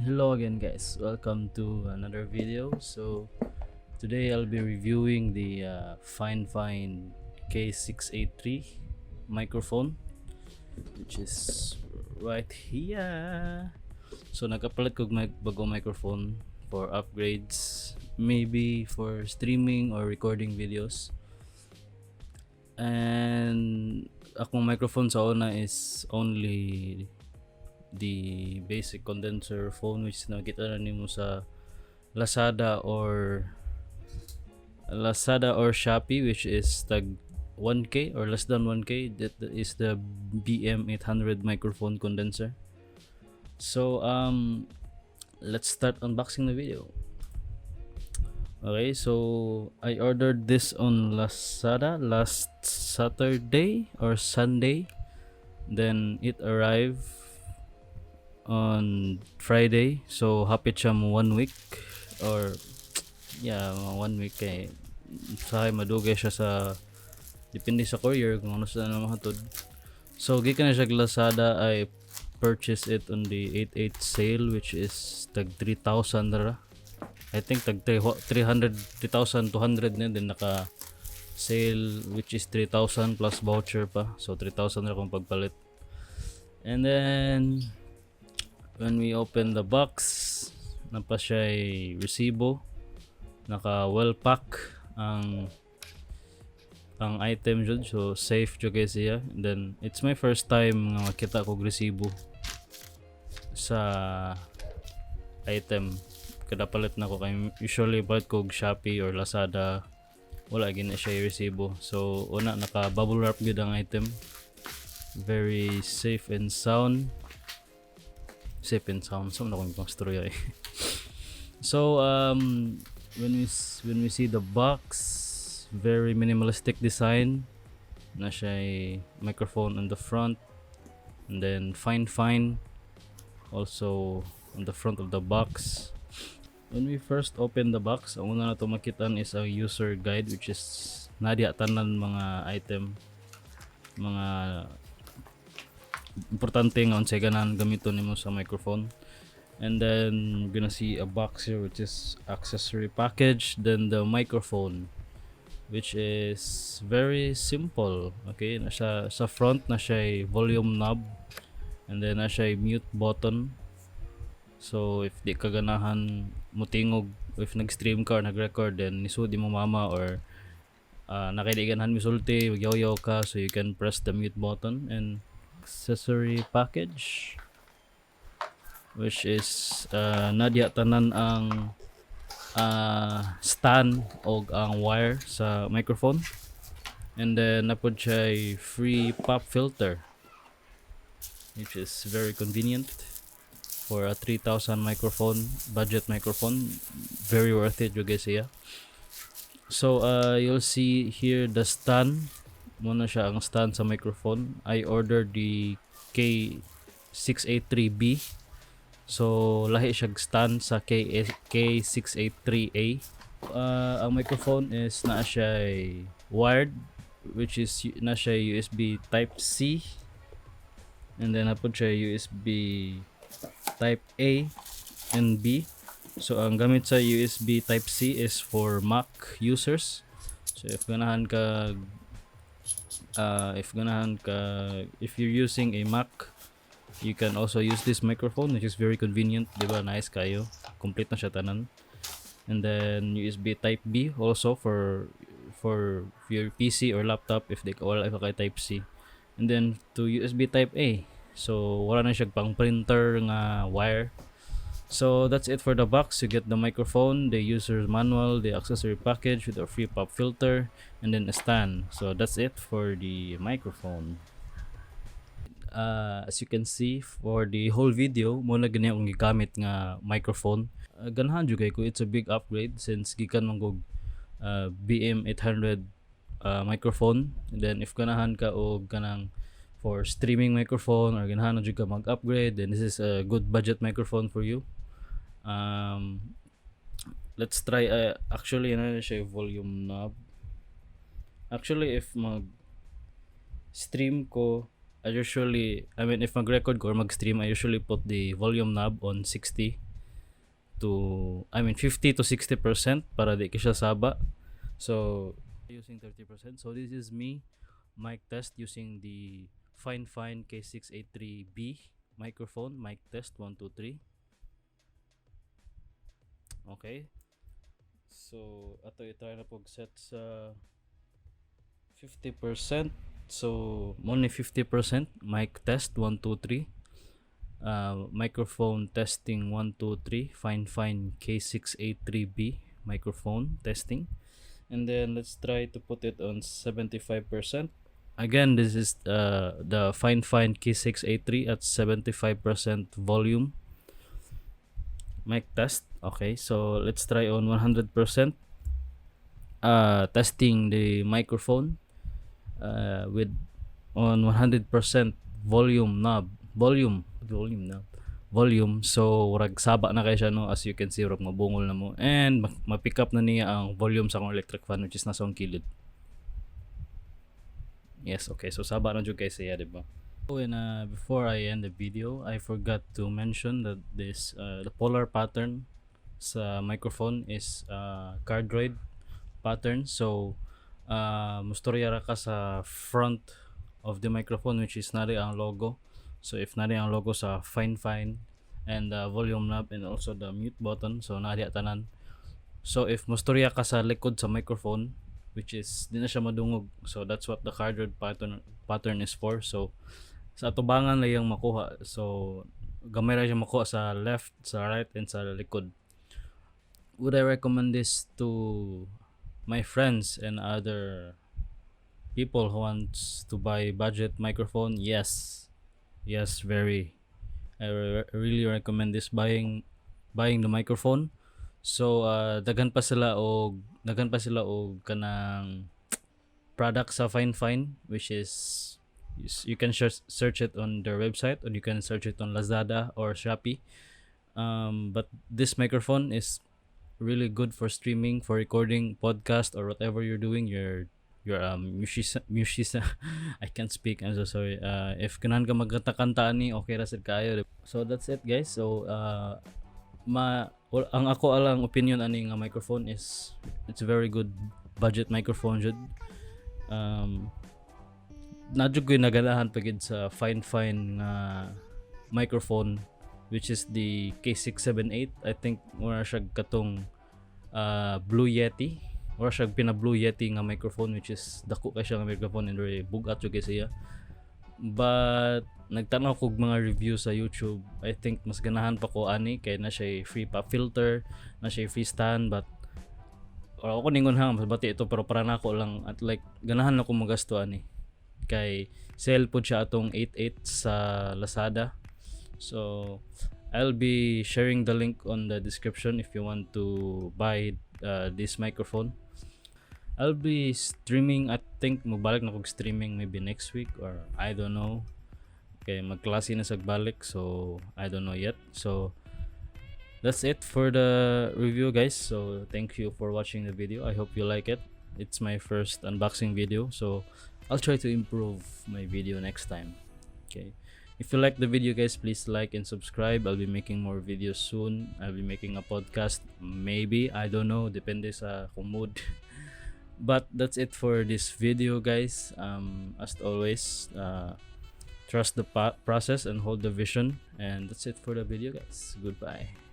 Hello again, guys, welcome to another video. So today I'll be reviewing the Fifine K683 microphone, which is right here. So nakapalit kog bagong microphone for upgrades, maybe for streaming or recording videos. And akong microphone sa una is only the basic condenser phone, which nakita na nimo sa Lazada or Shopee, which is tag 1K or less than 1K. That is the BM800 microphone condenser. So let's start unboxing the video. Okay, so I ordered this on Lazada last Saturday or Sunday, then it arrived on Friday, so hapit siya mo one week or, yeah, mga one week, kay usahay madugay siya sa depende sa courier kung ano sa na mahatod. So gikan na siya Lazada. I purchased it on the 88 sale, which is tag 3,000 ra, I think, tag 300 3,200 na din naka sale, which is 3,000 plus voucher pa, so 3,000 ra kung pagpalit. And then when we open the box, naa pa siya resibo. Naka well pack ang item jud, so safe jud kay siya. And then it's my first time nga makita kog resibo sa item kada palit nako, kay usually palit kog Shopee or Lazada, wala gyud na siya resibo. So una, naka bubble wrap gyud ang item, very safe and sound, safe and sound. So na kong istorya eh. So when we see the box, very minimalistic design na siya, microphone on the front and then Fifine also on the front of the box. When we first open the box, ang una nato makita is ang user guide, which is naa diha tanan mga item, mga importante nga unsay ganahan gamiton nimo sa microphone. And then we're gonna see a box here, which is accessory package, then the microphone, which is very simple. Okay na siya. Sa front naa siya volume knob and then naa siya mute button. So if di ka ganahan mutingog if nag-stream ka or nag-record, then nisud mo mama or naa kay di ganahan misulti, magyaw ka, so you can press the mute button. And accessory package, which is naa diha tanan ang stand og ang wire sa microphone. And then naa pod siya free pop filter, which is very convenient for a 3,000 microphone, budget microphone. Very worth it jud siya. So you'll see here the stand. Mao na siya ang stand sa microphone. I ordered the K683B, so lahi siya stand sa K683A. Ang microphone is naa siya wired, which is naa siya USB type C and then naa pod siya USB type A and B. So ang gamit sa USB type C is for Mac users. So if ganahan ka, if you're using a Mac, you can also use this microphone, which is very convenient, di ba? Nice kayo. Complete na siya tanan. And then USB type B also for your PC or laptop if di ka wala ka kay type C. And then to USB type A. So wala na siya pang printer nga wire. So that's it for the box. You get the microphone, the user manual, the accessory package with a free pop filter, and then a stand. So that's it for the microphone. As you can see, for the whole video, mao na gani akong gigamit nga microphone. Ganahan jud kay ko. It's a big upgrade since gikan man kog BM800 microphone. And then if ganahan ka og kanang for streaming microphone or ganahan na jud ka mag-upgrade, then this is a good budget microphone for you. Let's try, actually naa na siya volume knob. Actually, if mag stream ko, I usually, I mean, if mag-record ko or mag-stream, I usually put the volume knob on 60. to, I mean, 50 to 60% para di ka siya saba. So using 30%. So this is me mic test using the Fifine K683B microphone. Mic test, 1 2 3. Okay. So ato i-try na pag set sa 50%. So only 50%. Mic test, 1 2 3. Microphone testing, 1 2 3. Fifine K683B microphone testing. And then let's try to put it on 75%. Again, this is the Fifine K683 at 75% volume. Mic test. Okay, so let's try on 100%. Testing the microphone with on 100% volume knob, volume knob, volume. So rag saba na kay siya, no? As you can see, rag mabungol na mo and ma-pick up na niya ang volume sa akong electric fan, which is nasa akong kilid. Yes, okay, so saba na jud kay siya, di ba? Oh, and before I end the video, I forgot to mention that this the polar pattern sa microphone is cardioid pattern. So mustorya ra ka sa front of the microphone, which is naa ri ang logo. So if naa ri ang logo sa Fifine and the volume knob and also the mute button, so naa diha tanan. So if mustorya ka sa likod sa microphone, which is di na siya madungog. So that's what the cardioid pattern is for. So sa atubangan lang yung makuha. So gamay ra siya makuha sa left, sa right and sa likod. Would I recommend this to my friends and other people who wants to buy budget microphone? Yes. Yes, very. I really recommend this buying the microphone. So daghan pa sila og kanang product sa Fifine, which is you can search it on their website or you can search it on Lazada or Shopee. But this microphone is really good for streaming, for recording podcast or whatever you're doing. Your music, I can't speak. I'm so sorry. If ganahan ka magkanta-kanta ani, okay ra sad kayo. So that's it, guys. So ma well, ang ako alang opinion ani nga microphone is it's a very good budget microphone jud. Naa jud ko'y naganahan pa gid sa Fifine nga microphone, which is the K678. I think mura siya katong Blue Yeti. Mura siya pina Blue Yeti nga microphone, which is dako kay siya nga microphone and very bugat jud kay siya. But nagtanaw kog mga review sa YouTube, I think mas ganahan pa ko ani kay naa siya free pop filter, naa siya free stand. But or ako ningon ha, mas bati ito, pero para nako lang at like ganahan na ko magasto ani kay sale pod siya atong 88 sa Lazada. So I'll be sharing the link on the description if you want to buy this microphone. I'll be streaming. I think magbalik na kog streaming maybe next week or I don't know. Okay, magklase na sa balik, so I don't know yet. So that's it for the review, guys. So thank you for watching the video. I hope you like it. It's my first unboxing video, so I'll try to improve my video next time. Okay. If you like the video, guys, please like and subscribe. I'll be making more videos soon. I'll be making a podcast maybe, I don't know, depende sa akong mood. But that's it for this video, guys. As always, trust the process and hold the vision. And that's it for the video, guys. Goodbye.